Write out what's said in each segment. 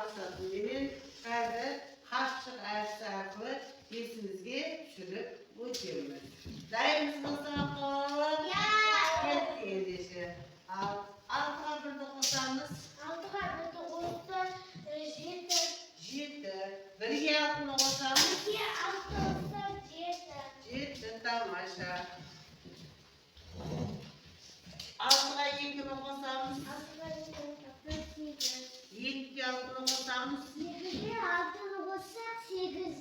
мақсатыменен қазір қапшық әдісі арқылы есімізге түсіріп өтеміз. Дайынбыз ба сабаққа, балалар? Иә. Кеттік ендеше. Ал алтыға бірді қосамыз. Алтыға бірді қоссақ, жеті. Жеті. Бірге алтыны қосамыз. Бірге алты қоссақ, жеті. Жеті, тамаша. Алтыға екіні қосамыз. Алтыға екі қоссақ, сегіз. Екіге алтыны қосамыз. Екіге алтыны қоссақ, сегіз.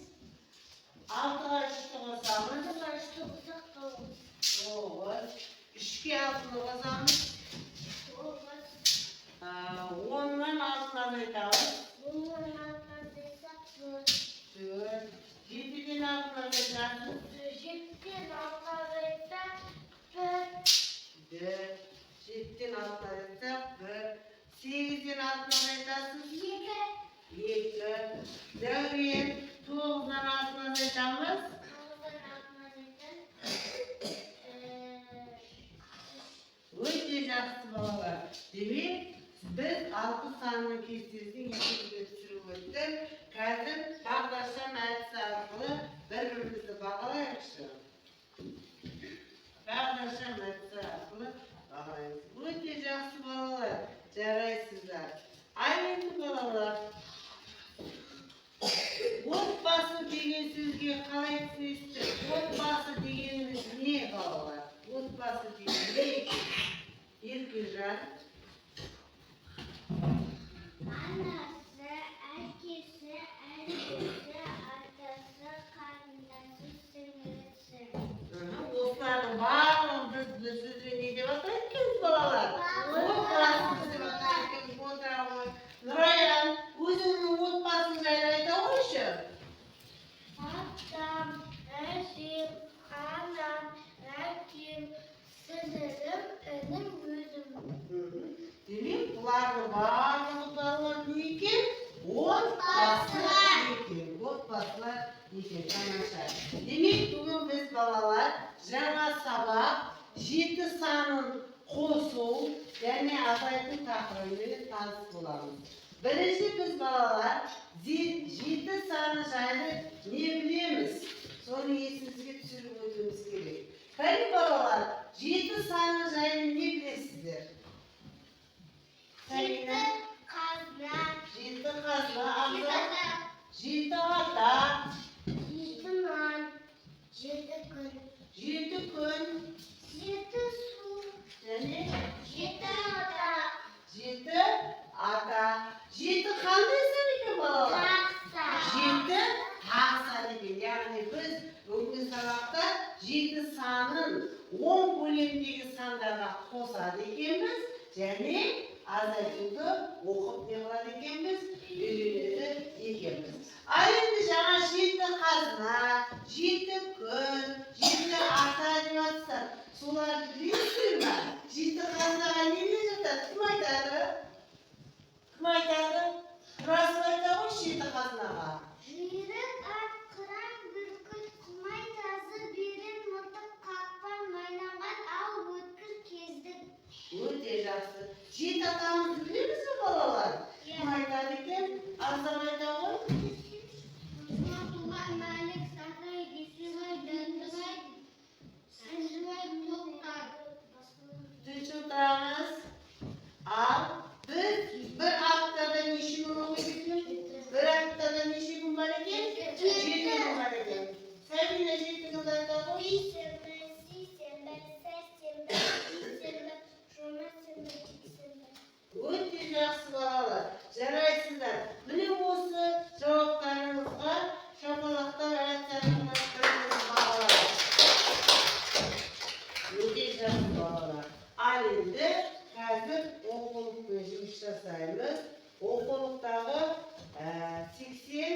Алтыға үшті қосамыз. Алтыға үшті қоссақ, тоғыз. Тоғыз. Үшке алтыны қосамыз. Тоғыз. Оннан алтыны азайтамыз. Оннан алтыны азайтсақ, төрт. Төрт. Жетіден алтыны азайтамыз. Жетіден алтыны азайтсақ, бір. Бір. Жетіден алтыны азайтсақ, бір. Сегізден алтыны азайтасыз. Екі. Екі. Дәурен, тоғыздан алтыны азайтамыз. Тоғыздан алтыны азайтсақ, Өте жақсы, балалар. Демек, біз алты санының кестесін есімізге түсіріп өттік. Қазір бағдаршам әдісі арқылы бір бірімізді бағалайықшы. Бағдаршам әдісі арқылы бағалаймыз. Өте жақсы, балалар. Жарайсыздар. Ал енді, балалар, отбасы деген сөзге қалай түсінесіздер? Отбасы дегеніміз не, балалар? Отбасы деген не екен? Еркежан. Анасы, әкесі, әжесі, атасы, қарындасы, сіңлісі. Осылардың барлығын біз бір сөзбен не деп атайды екенбіз, балалар? Отбасы деп атайды екенбіз. Отыра ғой. Нұраян, өзіңнің отбасың жайлы айта қойшы. Атам, әжем, анам, әкем, сіңілім, інім, өзім. Демек, бұлардың барлығы, балалар, не екен? Отбасы екен. Отбасылар екен, тамаша. Демек, бүгін біз, балалар, жаңа сабақ, жеті санын қосу және азайту тақырыбымен таныс боламыз. Бірінші біз, балалар, жеті саны жайлы не білеміз? Соны есімізге түсіріп өтуіміз керек. Кәне, балалар, жеті саны жайлы не білесіздер? Жеті Сабина? қазына. Жеті қазына, Жеті Абзал? ата. Жеті ата. Жеті нан. Жеті күн. Жеті күн. Жеті су. Және Жеті ата. жеті ата. Жеті қандай сан екен, балалар? Тақ сан. Жеті тақ сан екен. Яғни біз бүгінгі сабақта жеті санын оң көлемдегі сандарға қосады екенбіз және азайтуды оқып не қылады екенбіз? Үйренеді екенбіз. Ал енді жаңа жеті қазына, жеті күн, жеті ата деп жатсыздар. Соларды білесіздер ме? Жеті қазынаға нелер жатады? Кім айтады? Кім айтады? Расыл, айта қойшы жеті қазынаға. Жүйрік ат, қыран бүркіт, құмай тазы, берен мылтық, қақпан, майланған ау, өткір кездік. Өте жақсы. Жеті атамызды білеміз бе, балалар? Кім айтады екен? Абзал, айта ғой. Туған Мәлік, Сатай, Дүйсебай, Дәндібай, Әнжібай, Тоқтар. Тыныш отырамыз. Ал біз бір аптада неше күн оқиды екенбіз? Бір аптада неше күн бар екен? Жеті күн бар екен. Сабина, жеті күнді айта ғой. Бейсенбі, сейсенбі, сәрсенбі, дүйсенбі, жұма, сенбі, жексенбі. Өте жақсы, балалар. Жарайсыздар. Міне, осы жауаптарыңызға шапалақтар әдісі бағалар. Өте жақсы, балалар. Ал енді қазір оқулықпен жұмыс жасаймыз. Оқулықтағы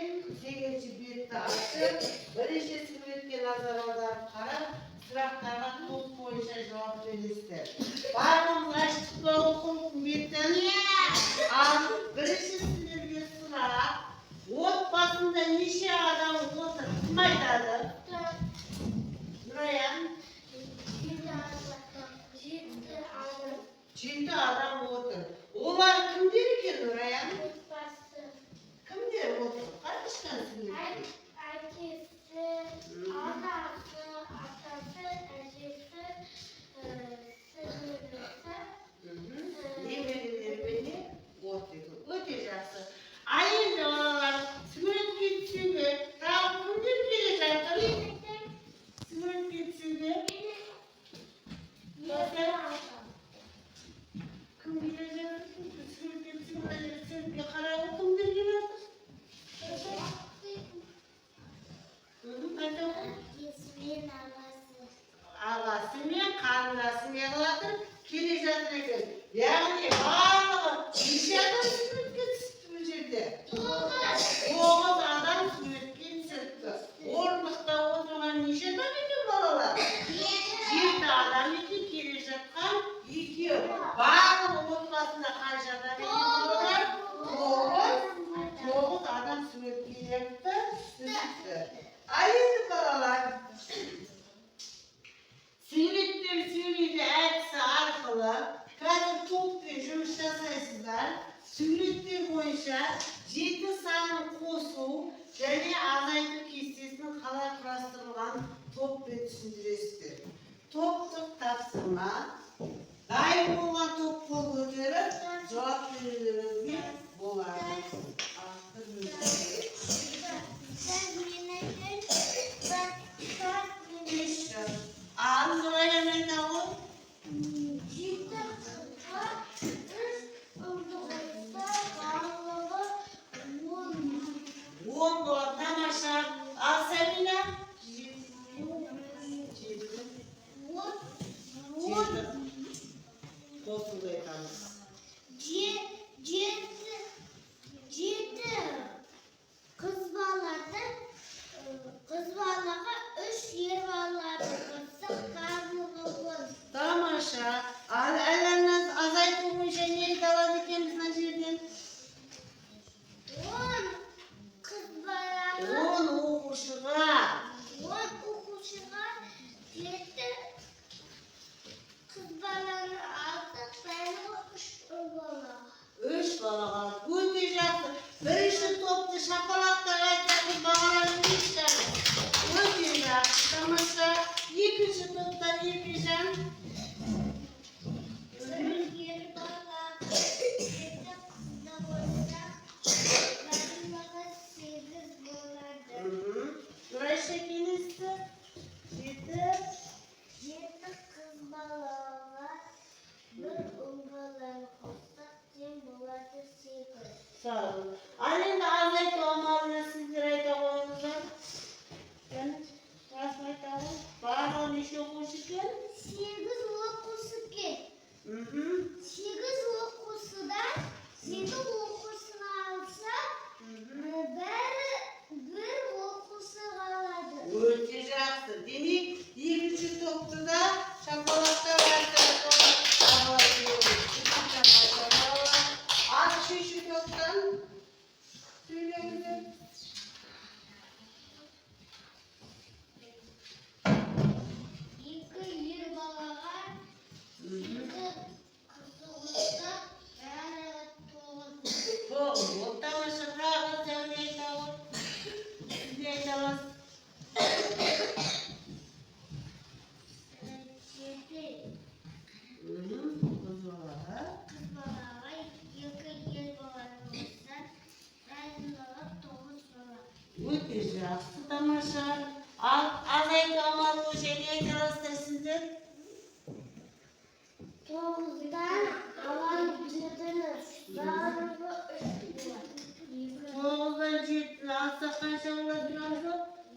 88-бетті ашып, бірінші суретке назар аударып қарап, сұрақтарға топ бойынша жауап бересіздер. Барлығымыз аштық па оқулықтың бетін? Ал бірінші сіздерге сұрақ: отбасында неше адам отыр? Кім айтады? Нұраян. Жеті адам. Жеті адам отыр. Олар кімдер екен, Нұраян? Отбасы. бойынша жеті санын қосу және азайту кестесінің қалай құрастырылғанын топпен түсіндіресіздер. Топтық тапсырма. Дайын болған топ қол көтеріп, жауап берулеріңізге болады. Ал, бір минут. Бір мен бір, төрт мен Үш. Ал, Нұраян, айта ғой. Жеті қызға үш ұлды қосса, барлығы 10. 10 болады, тамаша. Ал, Сәмина? Жеті. 10. 10. Жеті. Қосуды айтамыз. Жеті қыз балаға үш ер баланы қоссақ, барлығы 10. Тамаша. Ал, Әләназ, азайту бойынша не айта алады екенбіз мына жерден? 10 қыз балаға 10 оқушыға. 10 оқушыға жеті қыз баланы алсақ, барлығы үш ұл бала. Үш балаға. Өте жақсы. Бірінші топты шапалақтап айтатын бағалап. Өте жақсы, тамаша. Екінші топтан Еркежан. Бір ер балаға жеті қызды қоссақ, барлығы сегіз болады. Нұрайша, келесі. Жеті. Жеті қыз балаға бір ұл баланы қоссақ, тең болады сегіз. Сау бол. Ал енді азайту амалын сіздер айта қойыңыздар. Кәне, расын айта ғой. Барлығы неше оқушы екен? Сегіз оқушы екен. Сегіз оқушыдан жеті оқушыны алсақ, бәрі бір оқушы қалады. Өте жақсы. Демек, екінші топты да шапалақтап айтады. Ал, үшінші топтан сөйлеңіздер. Екі ер балаға жеті қызды қоссақ, бәрі тоғыз. 9. Ол тамаша. Тағы Сәуле айта ғой. Сіз не айта аласыз? Жеті Қыз балаға. қыз балаға екі ер баланы қоссақ, барлығы тоғыз бала. Өте жақсы, тамаша. Ал азайту амалы бойынша не айта аласыздар сіздер? Тоғыздан алам жетіні, барлығы үш болады. Екі. Тоғыздан жетіні алсақ, қанша болады, Нұразы?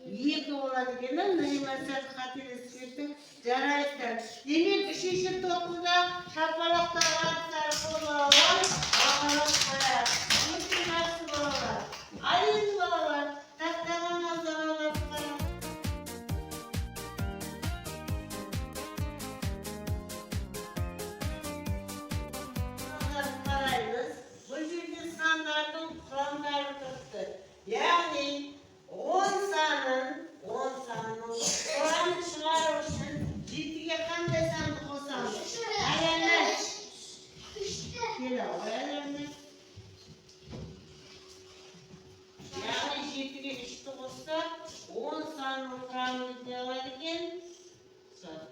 Екі болады екен, да? Наима, сәл қателесіп кеттің. Жарайсыздар. Демек, үшінші топты да шапалақтап арқылы балалар бағалап қояйық. Өте жақсы, балалар. Ал енді, балалар, тақтаға назар аударып қараңыз. Назар қараймыз. Бұл жерде сандардың құрамдары тұрыпты. Яғни 10 санын, 10 санының құрамын шығару үшін жетіге қандай санды қосамыз? Әләнәш. Үшті. Келе ғой, Әләнәш. Яғни жетіге үшті қоссақ, 10 санының құрамы не алады екен?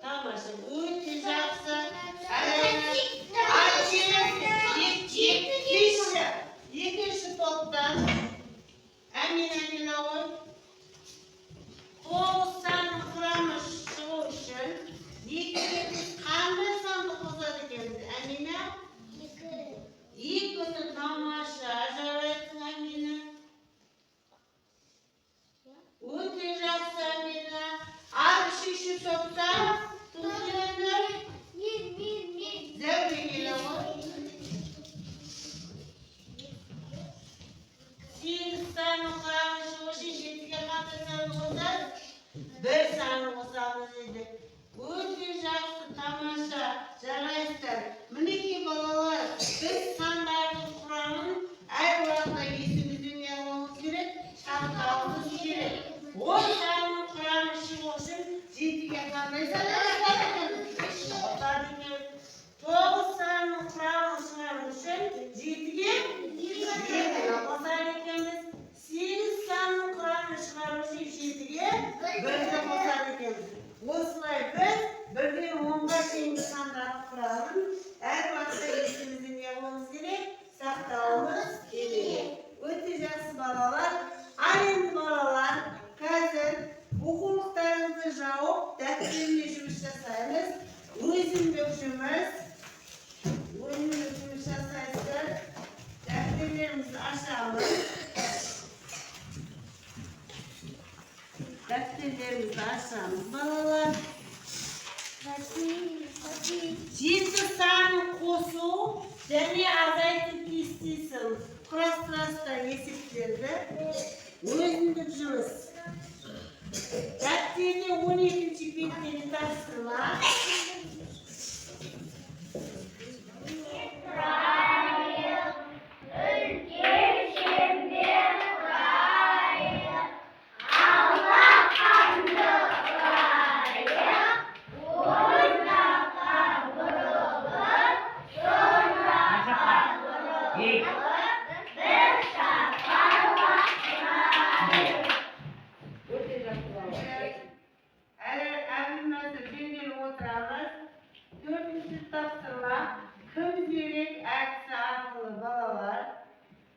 Тамаша, өте жақсы. Әләнәш. Ал келесі, екінші топтан Әмина келе ғой. 9 санның құрамы шығу үшін екіге біз қандай санды қосады екенбіз, Әмина? Екі. Екіні, тамаша, жарайсың, Әмина. Өте жақсы, Әмина. Ал үшінші топтан кім келеді? Мен, мен, мен. Зәуре келе ғой. 8 санның құрамы шығу үшін жетіге қандай санды қосады? Бір санын қосамыз дейді. Өте жақсы, тамаша, жарайсыздар. Мінекей, балалар, біз сандардың құрамын әр уақытта есімізде не қылуымыз керек? Сақтауымыз керек. 10 санның құрамы шығу үшін жетіге қандай сан қосады екен? 9 санның құрамын шығару үшін жетіге екі. Дәптерімізді ашамыз. Дәптерлерімізді ашамыз, балалар. Жеті санын қосу және азайту кестесін құрастырасыздар, есептерді. Өзіндік жұмыс. Дәптерде 12 беттегі тапсырма. Өте жақсы, балалар. Әлі әңгімесі жеңіл отырамыз. Төртінші тапсырма. Кім зерек әдісі арқылы, балалар.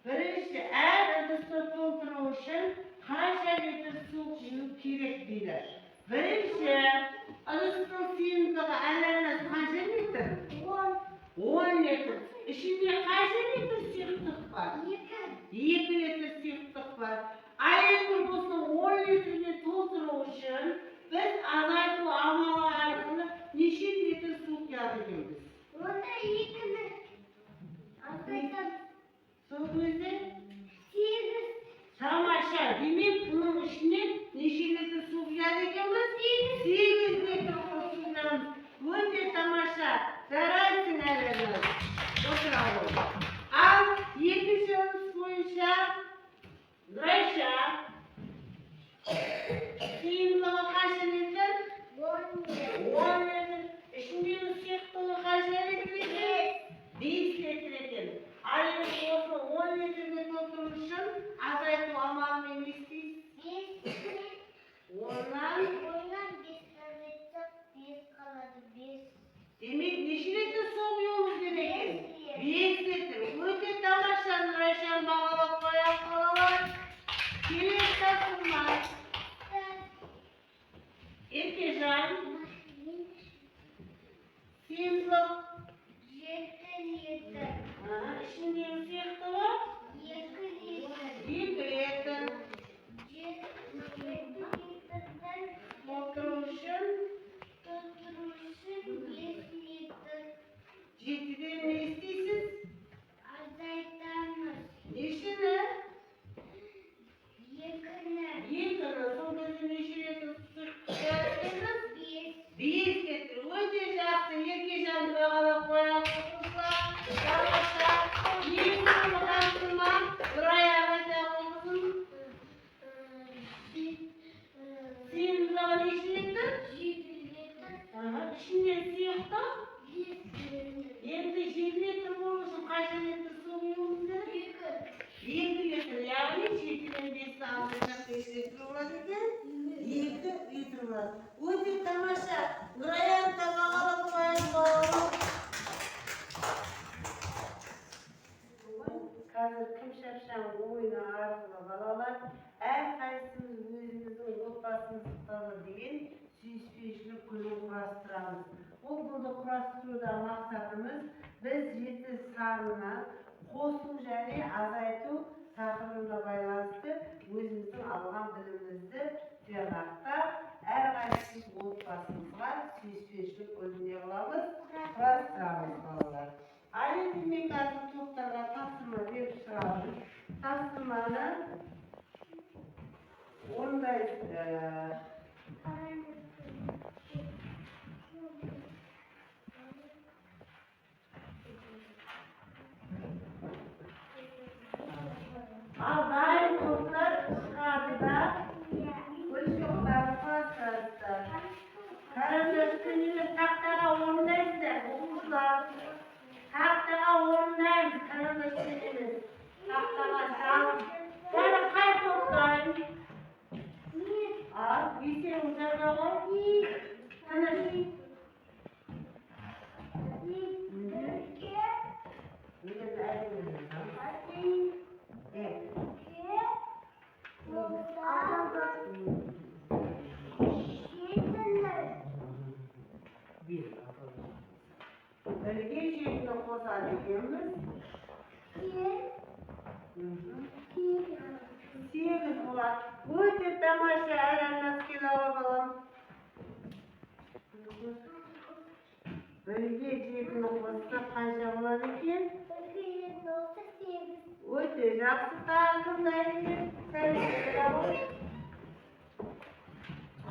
Бірінші, әр ыдысты толтыру үшін қанша литр су құю керек дейді. Бірінші, ыдыстың сыйымдылығы, әлеміз, қанша литр? 10 литр. Ішінде қанша литр сұйықтық бар? 2 литр сұйықтық бар. Ал енді осы 10 литрге толтыру үшін біз азайту амалы арқылы неше литр су құяды екенбіз? Онда екіні азайтамыз. Сол кезде 8. Тамаша. Демек, бұның ішіне неше литр су құяды екенбіз? 8 литр су құямыз. Өте тамаша. Жарайсың, Әлеміз. Отыра ғой. Ал екінші ыдыс бойынша, Нұрайша, сыйымдылығы қанша литр? 10. 10 литр. Ішіндегі сұйықтығы қанша литр екен? 5 литр екен. Ал енді осы 10 литрге толтыру үшін азайту амалымен не істейсіз? 5. Оннан 10-нан 5 азайтсақ, 5 қалады. 5. Демек, неше литр су құюымыз керек екен? 5 литр. Өте тамаша, Нұрайшаны бағалап қояйық, балалар. Келесі тапсырма. Еркежан, сыйымдылық 7 литр. Ішіндегі сұйықтығы 2 литр. 2 литр. 7 литрден Толтыру үшін толтыру үшін 5 литр 7-ден не істейсіз? Азайтамыз. Нешені? 2-ні. 2-ні. Сол кезде неше литр сұйықтық құяды екенсіз? 5. 5 литр. Өте жақсы. Еркежанды бағалап қояйық, оқушылар. Тамаша. Ең соңғы тапсырма. Нұрая, айта қойыңыз. Сыйымдылығы неше литр? 7 литр. Ішінде сұйықтық 5 литр. Енді 7 литр болу үшін қанша литр су құюымыз керек? 2. 2 литр. Яғни 7-ден 5-ті азайтсақ, неше литр болады екен? 2 литр болады. Өте тамаша. Нұраяны да бағалап қояйық, балалар. Қазір кім шапшаң ойыны арқылы, балалар, әрқайсымыз өзіміздің отбасымызды деген сүйіспеншілік гүлін құрастырамыз. Ол гүлді құрастыруда мақсатымыз, біз жеті санынан қосу және азайту тақырыбына байланысты өзіміздің алған білімімізді тиянақтап, әрқайсымыз отбасымызға сүйіспеншілік гүлін не қыламыз? Құрастырамыз, балалар. Ал енді мен қазір топтарға тапсырма беріп шығамын. Тапсырманы орындайсыздар. Ал дайын топтар шығады да, гүл шоқтарын құрастырасыздар. Карандашпен емес, тақтаға орындайсыздар, оқушылар. Тақтаға орындаймыз, карандашпен емес. Тақтаға жазып. Кәні, қай топ дайын? Ал, есебің жаза ғой. Тыныш. Егер әдемі жазамыз. Е. Bir. Бірге жетіні қосады екенбіз. Болады. Өте тамаша, Әләнас, келе ғой, балам. Бірге жетіні қоссақ, қанша болады екен? Бірге жетіні қоссақ, сегіз. Өте жақсы. Тағы кім дайын? Сәлем ғой.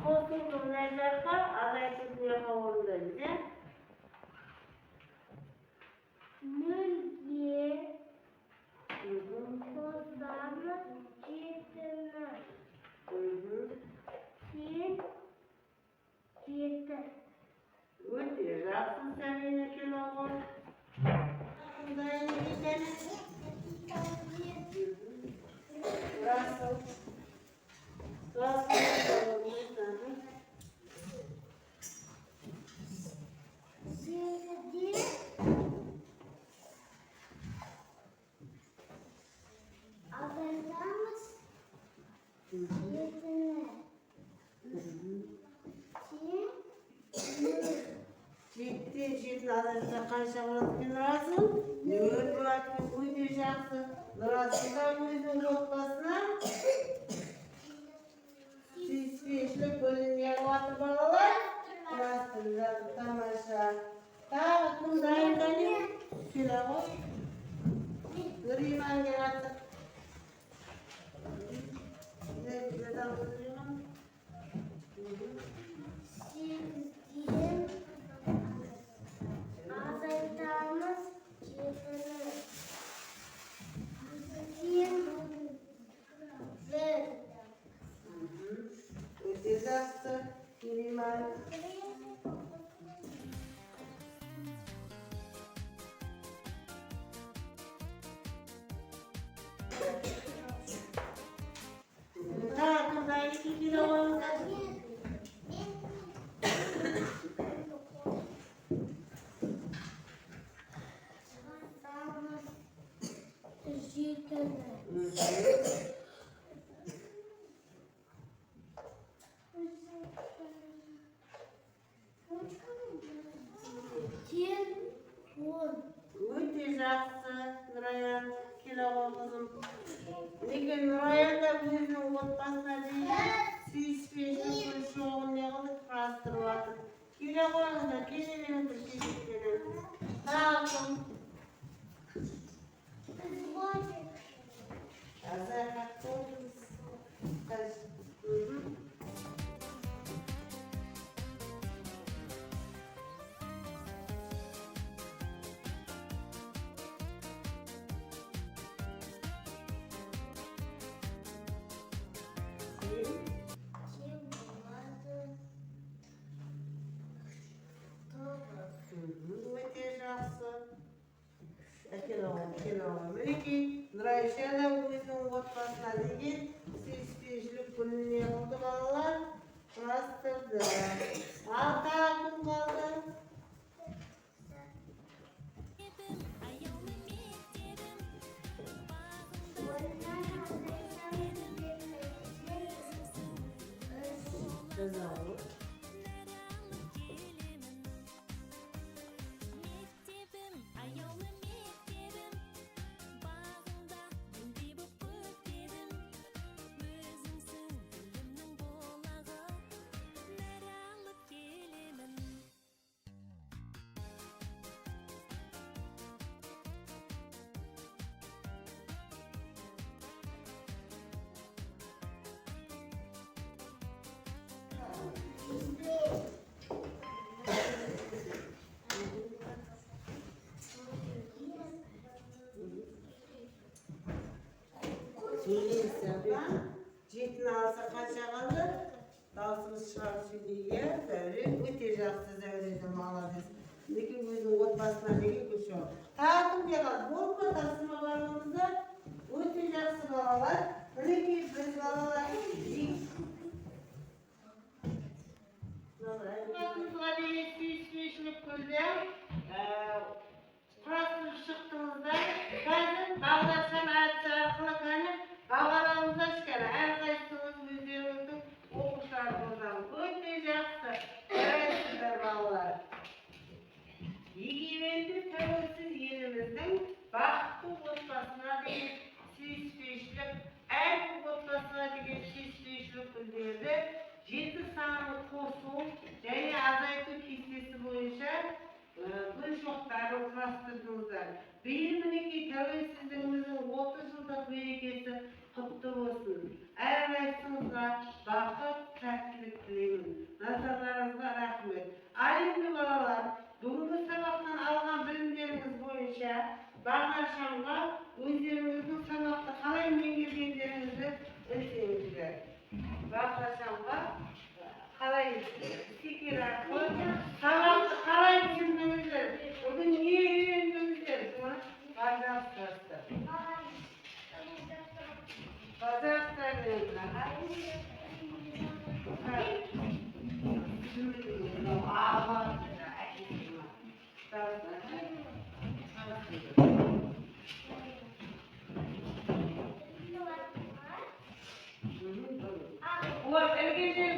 Қосуды мына жаққа, азайтуды мына жаққа орындаймыз, иә? Нөлге қосамыз жетіні. Тең жеті. Өте жақсы, Сәлем, келе ғой. Кім дайын екен? Расыл. Расыл. Жетіден азайтамыз жетіні. Тең нөл. Жетіден жетіні азайтса, қанша болады екен, Расыл? Нөл болады екен. Өте жақсы. Расыл да өзінің отбасына сүйіспеншілік гүлін не қылып жатыр, балалар? Құрастырып жатыр. Тамаша. Тағы кім дайын? Кәне, келе ғой. Нұриман келатыр. Нұриман. Сегізден азайтамыз жетіні. Тең бір. Өте жақсы, Нұриман. Тағы кім дайын екен? Келе қойыңыздар. Азайтамыз жетіні. Тең 10. Өте жақсы, Нұраян, келе ғой, қызым. Мінекей, Нұраян да өзінің отбасына деген сүйіспеншілік гүл шоғын не қылды? Құрастырып жатыр. Келе қойыңыздар, келе беріңіздер кезекпенен. Тағы кім? Азайға. Тең болады тоғыз. Өте жақсы. Әкеле ғой, келе ғой. Мінекей, Нұрайша да өзінің отбасына деген сүйіспеншілік гүлін не қылды, балалар? Құрастырды. Ал тағы кім қалды? Аяулы мектебім. Оннан азайтамыз жетіні. Тең үш. Жаза ғой. Келемін, мектебім, аяулы мектебім, бағыңда гүлдей боп көктедім. Өзіңсің білімнің бұлағы, нәр алып келемін. Сөйлейсің, жетіні алса, қанша қалды? Дауысымыз шығарып сөйлейік, иә, Зәуре? Өте жақсы, Зәуре де молодец. Мінекей, өзінің отбасына деген гүл шоғы. Тағы кімге қалды? Болды ма тапсырма барлығымызда? Өте жақсы, балалар. Мінекей, біз, балалар, отбасымызға деген сүйіспеншілік гүлді құрастырып шықтыңыздар. Қазір бағдаршам әдісі арқылы, кәні, бағалауыңыздар. Кәні, әрқайсыңыз өздеріңіздің оқушыларыңыздан. Өте жақсы, жарайсыздар, балалар. Егеменді, тәуелсіз еліміздің бақытты отбасына деген сүйіспеншілік. Құтты болсын. Әрқайсыңызға бақыт, сәттілік тілеймін. Назарларыңызға рахмет. Ал енді, балалар, бүгінгі сабақтан алған білімдеріңіз бойынша бағдаршамға өздеріңіздің сабақты қалай меңгергендеріңізді ілсеңіздер. Бағдаршамға қалай стикер арқылы сабақты қалай түсіндіңіздер, бүгін не үйрендіңіздер, соны пожалуйста. Пожалуйста, аха. Мынау аға, әкесі ма? Пожалуйста, аха. Вот, ілген.